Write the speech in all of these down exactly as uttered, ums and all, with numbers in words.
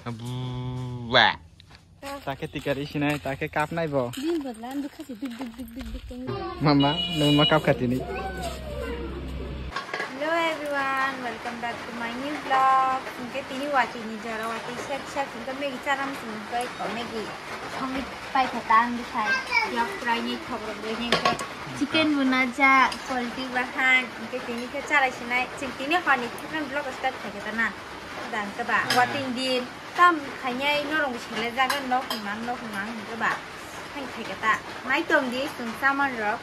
Buwa. Take tikar isinai, take kapnai bo. Din bodla, ang dukha se duk duk duk duk duk tong. Mama, nung ma kap khatini. Hello everyone, welcome back to my new vlog. Hingke tini watwi ni jora watwi sek sek hingke Maggi charam singke ko Maggi. Songni pai khe ta ang bwsai. Yok fry ni thok rok bai ni khe chicken bo na ja, poultry bahan. Hingke tini khe charai sinai. Chwng tini hor ni thik vlog start khe ta na. Dan khe ba, watwi din. Tam khainai norong selai jaga nok hwnmang, nok hwnmang hwnkhe ba. Hai khai khe ta. Mai tong di, chwng saman rok.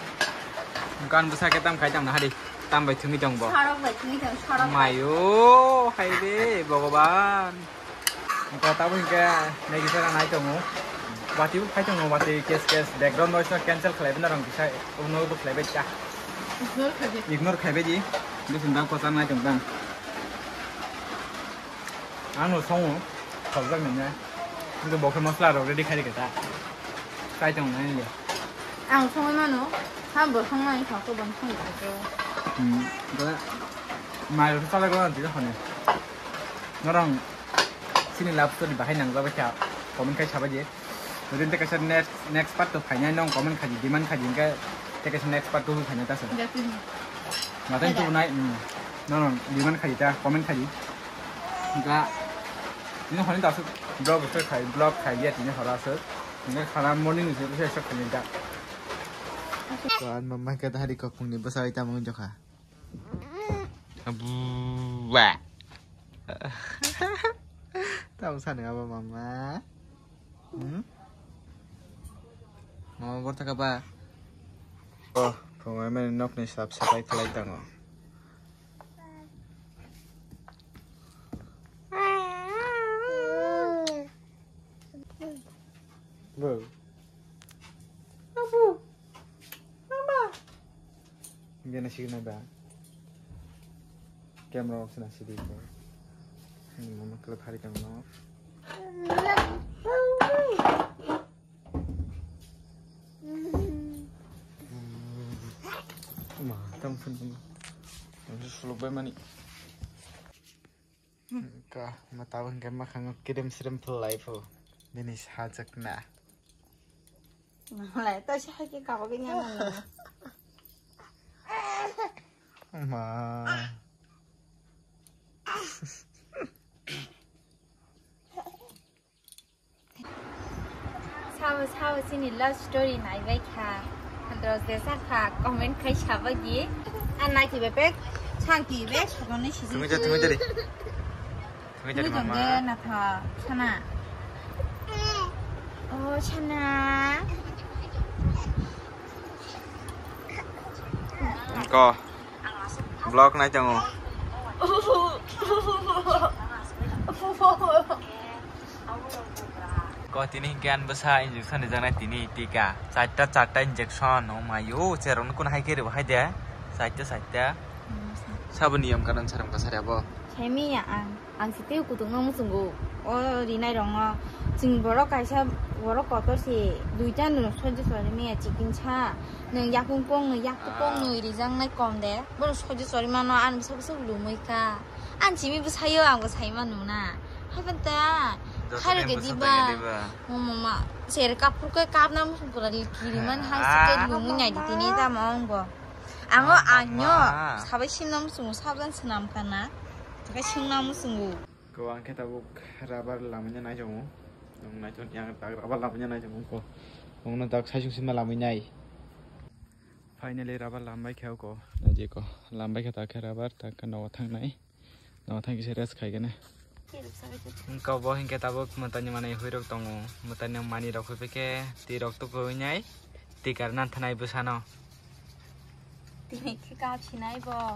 Gan bwsa khe tam khai tong na hari. Tam bai thwngwi tong bo. Sorok bai thwngwi tong, sorok bai. Mayo, hai re, Bhagwan. Ko tabo hwnkhe nai kisa nai tongo. Bati bo phai tongo, bati kes kes. Background noise no cancel khlai bina rong kisa. Uno bo khlai bai ta. Ignore khai di. Ignore khai bai di. Bisin bang ko chang nai tong bang. Ano songo, khobjak nanya. Nito bokhe masla rok ready khai rikha ta. Kai tong nai le. Ang songwi mano, ha bo song nai kha ko bang song ko. Hmm, da. Mai ro sala ko anti hone. Norong sini love story bahai nang jabai kha. Comment khai sabai je. Rin te kaisa next, next part to phainai nong comment khaji, demand khaji, hingke te kaisa next part to phainai ta se. Jati ni. Matai tu nai, hmm. Norong demand khaji ta, comment khaji. Hingka, ini honi ta asuk vlog se khai, vlog khai ya tini hora asuk. Hingke khana morning ni se, se, se khani ta. Ko an mama ke ta hari ko phungni bwsa ita mung jokha. Buwa. Tamo sani abo mama. Hmm? Mama borta ka ba? Oh, phungai mani nokni sap sapai khlai tango. Bo. Abu. Mama. Gana signa ba. Camera off na sidi ko. Mama kala thari tang no. Ma, tam phun phun. Ang suluk bai mani. Ka, ma tabang ke ma khango kirim sirim phulai pho. Bini sajak na. Lai ta si hai ke kabo ke nyana. Ma. Sabo, sabo, chini love story naibai kha. Andro jesa kha, comment khai sabagi. An nai tibe pek, chang tibe, saboni sisi. Thumi jari, thumi jari. Thumi jari, mama. Tong de na tha, sana. Oh, sana. Ko. Vlog nai tongo. Ko tini hinkhe ani bwsa injection rijaknai tini tika. Charta charta injection, oh mayo, cherokno kun hai khe ribo hai de. Charta charta. Sabo niyom kanon saram kasari abo. Saimiya ang, ang siteo kutung no muchungo. O rinai rokno. Chwng borok kaisa, borok kotor se duita no sojo sori miya chikin sa. Nwng yakung kong, nwng yaktu kong, nwng rijaknai kom de. Bono sojo sori mano, ang bwsa bwsa lumui kha. Ang simi bwsayo, ang bwsai manu na. Haiban ta. Khairok diba? Mo mama, ser kapur khe kapna musung pura kiriman hai se khe lumui nai di tini tamo ang bo. Ang o ang nyo sabai simna musung sabjan swnam kana. Takai singna musung. Ko ang khe tabuk rubber lamanya nai tongo. Ang nai ton yang tak rubber lamanya nai tongo ko. Ang no tak saisung sima lamai nai. Finally rubber lambai khe ko. Naji ko. Lambai khe tak khe rubber tak khe no thang nai. No thang khe rest khai gane. Ko bo hinkhe tabuk mwtani manai hui rok tongo. Mwtani mani rok hui khe ti rok tu ko nai. Tikar nan thanai bwsano. Tini khe kap sinai bo.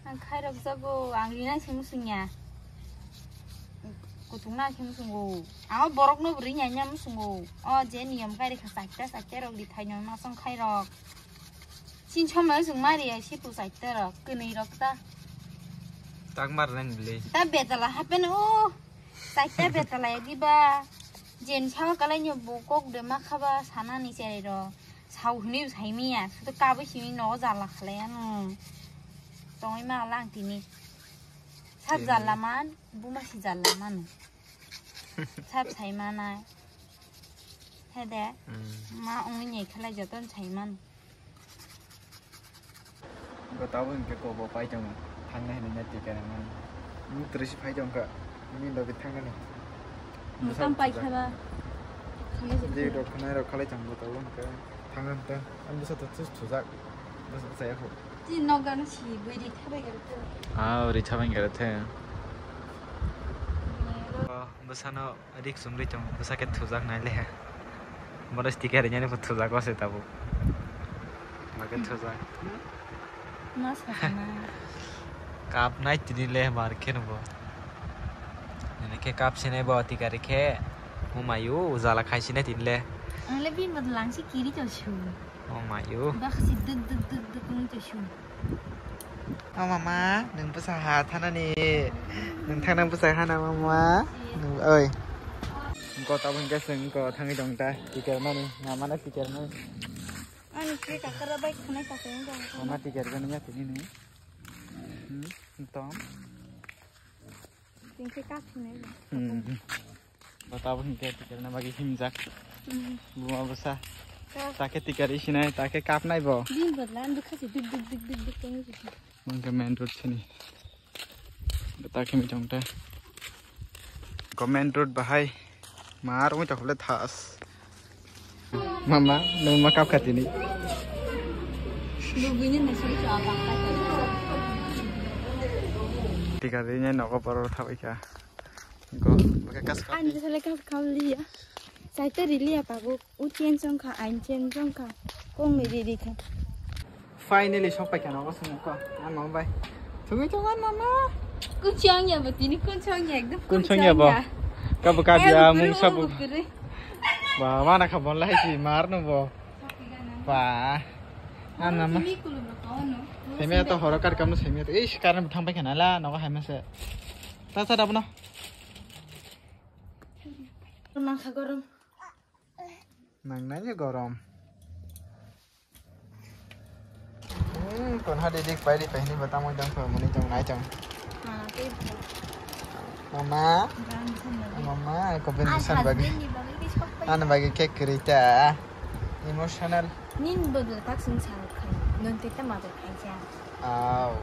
Ang khairok jago, ang rinai se musungya. Kutung na se musungo. Ang o borok no bwrwi nya nya musungo. O je niyom kari kha sakta sakta rok di thai no masong khairok. Sin choma sung mari ai sipu sakta rok, kwnwi rok ta. Tak mar nai bwle. Ta betala happen o. Sakta betala ya diba. Jen sawa kalai nyo bo kok de ma khaba sana ni chai ro. Sao hwnwi bo saimiya, sudo kabwi simi nogo jalla khlai ano. Tongwi ma lang tini. Sab jalla man, buma si jalla mano. Sab sai manai. Hede. Hmm. Ma ongni khalai joton sai man. Bo tabo hinkhe ko bo pai tong thangnai hinwi na ticket rwmani. Ni twrwisi phai tong kha. Ni logi thangnani. Mutam pai khaba. Khana je. Je rok khana rok khalai tong bo tabo hinkhe thangnani ta. Ang bwsa to thus thujak. Bwsa saya kho. Ti nokdano si bui ri thabai gare to. Ah, ri thabai gare the. Bwsano rik chumri tong, bwsa khe thujak nai le. Bono sticker rinani bo thujak o se tabuk. Ba khe thujak. Ma sakana. Kap nai tini le mar khe no bo. Nini khe kap sinai bo tikari khe. Mo mayu jala khai sinai tini le. Ang le bin bad lang si kiri to su. Oh my, you. Bak si duk duk duk duk nung to shun. Oh mama, nung bwsa ha thanani. Nung thangna bwsa ha na mama. Nung, oi. Ko tabun ke sing ko thangi dong ta. Tiker mani, mama na tiker mani. Ani ke kakara bai khunai kakara dong. Mama tiker mani ya tini ni. Hmm, tom. Tingke kak hinai. Hmm. Bo tabuk hinkhe tikarna bagwi himjak. Hmm. Buma bwsa. Kak. Takhe tikar isinai, takhe kapnai bo. Din bodla, ang dukha se duk duk duk duk duk tongwi se. Mangke main road sini. Bo takhe mi tongta. Ko main road bahai. Mar ungwi tokhle thas. Mama, nung ma kap kha tini? Lubui ni nasai sa apa kha. Tika ri ni nogo borok thabai kha. Go, baka kas kap. Ani sale kas kap liya. Saite riliya pago. U chen chong kha, ain chen chong kha. Kong ni ri ri kha. Finally sok pai kha nogo sung ko. An mama bai. Thugui thung an mama. Kun chong ya ba tini kun chong ya ekdam. Kun chong ya ba. Ka ba ka dia mung sabu. Ba mana kha bon lai si mar no bo. Ba. An mama. Semi to horo kar kam no semi to. Ish kar no thang pai kha na la nogo hai ma se. Ta ta da bono. Mang kha gorom. Nangnai je gorom. Hmm, kon ha dedik pai di pai ni batam oi dong ko muni tong nai tong. Mana tei bo. Mama. Bang thanna di. Mama, ko ben san bagi. Husband ni bagi ki sok pai. An bagi cake krita. Emotional. Nin bagi tak sing sa khai. Nun tita mother khai ja. Aw.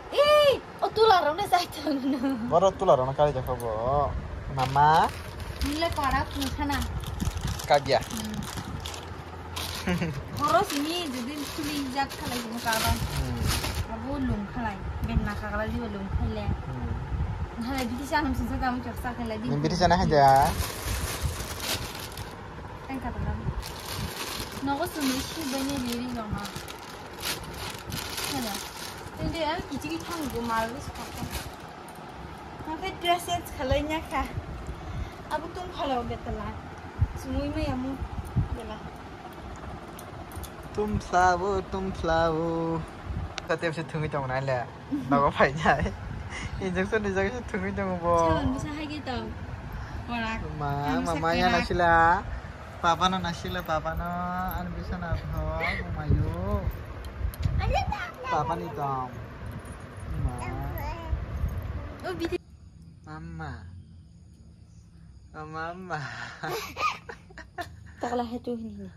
Ei, o tula rok ne sai thang no. Boro tula rok no kari jakha bo. Mama. Nile para khung khana. Kabya. Hmm. Horo sini jodi thuli jak khalai jini kaba. Hmm. Abo lung khalai. Ben na kagala jiba lung khalai. Hmm. Nale bidi sanam sung sa kamu chok sa khalai di. Ni bidi sana haja. Tang kata lam. Nogo sumi shi bani riri roma. Hello. Tende ang kichi ki thang go mal wi sokha. Ang khe dress change khalai nya kha. Abo tung phalo betala. Sumui maya mu bela. Tum phlabo, tum phlabo. Kate se thungwi tong nai le. Nogo phai nai. Injection, injection thungwi tong bo. Saban bwsa hai ki tong. Korak. Ma, mama ya nasila. Papa no nasila, papa no. An bisa na tho, mayu. Papa ni tong. Ma. O bidi. Mama. Oh, mama. Tokla hai tu hini hini.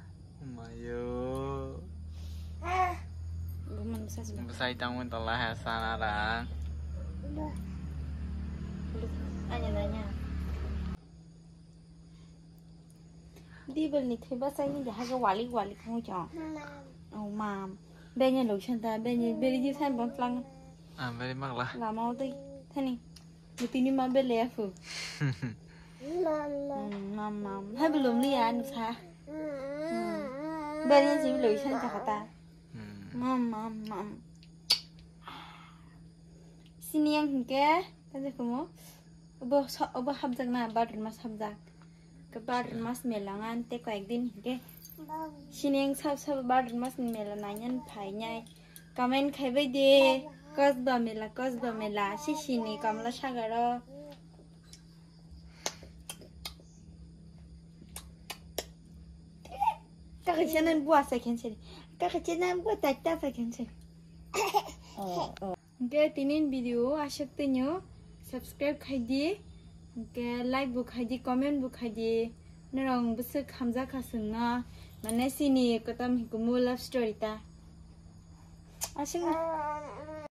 Mayo. Buman bwsa sih. Bwsai tangmani tokla hai sana rang. Anya nanya. Dibel ni thwi bwsai ni jaha ga walik walik thangwi chong. Oh, mam. Benya lotion ta, benya beri di san bon tlang. Ah, beri magla. Lama o tei thani. Butini ma bele ya fu. Mama. Hmm, mam, mam. Hai belum liya, nusa. Hmm. Beri si lotion ta kata. Hmm. Mam, mam, mam. Sini yang hingke, tadi kamu. Obo so-, obo hapjak na, badrun mas hapjak. Ke badrun mas mela ngan te koyek din hingke. Sini yang sab sab badrun mas mela nai ngan phai nyai. Comment khai bai de, Kosba mela, Kosba mela, sisini Kamla Sagaro. Kaka channel bua sa khense. Kaka channel bua ta ta sa khense. Oh, oh. Hingke tini video aswk twi no subscribe khai di. Hwnkhe like bo khaidi, comment bo khaidi. Norok bwswk hamjakha chwngno. Mane chini kotom hikumu love story ta. Aswk.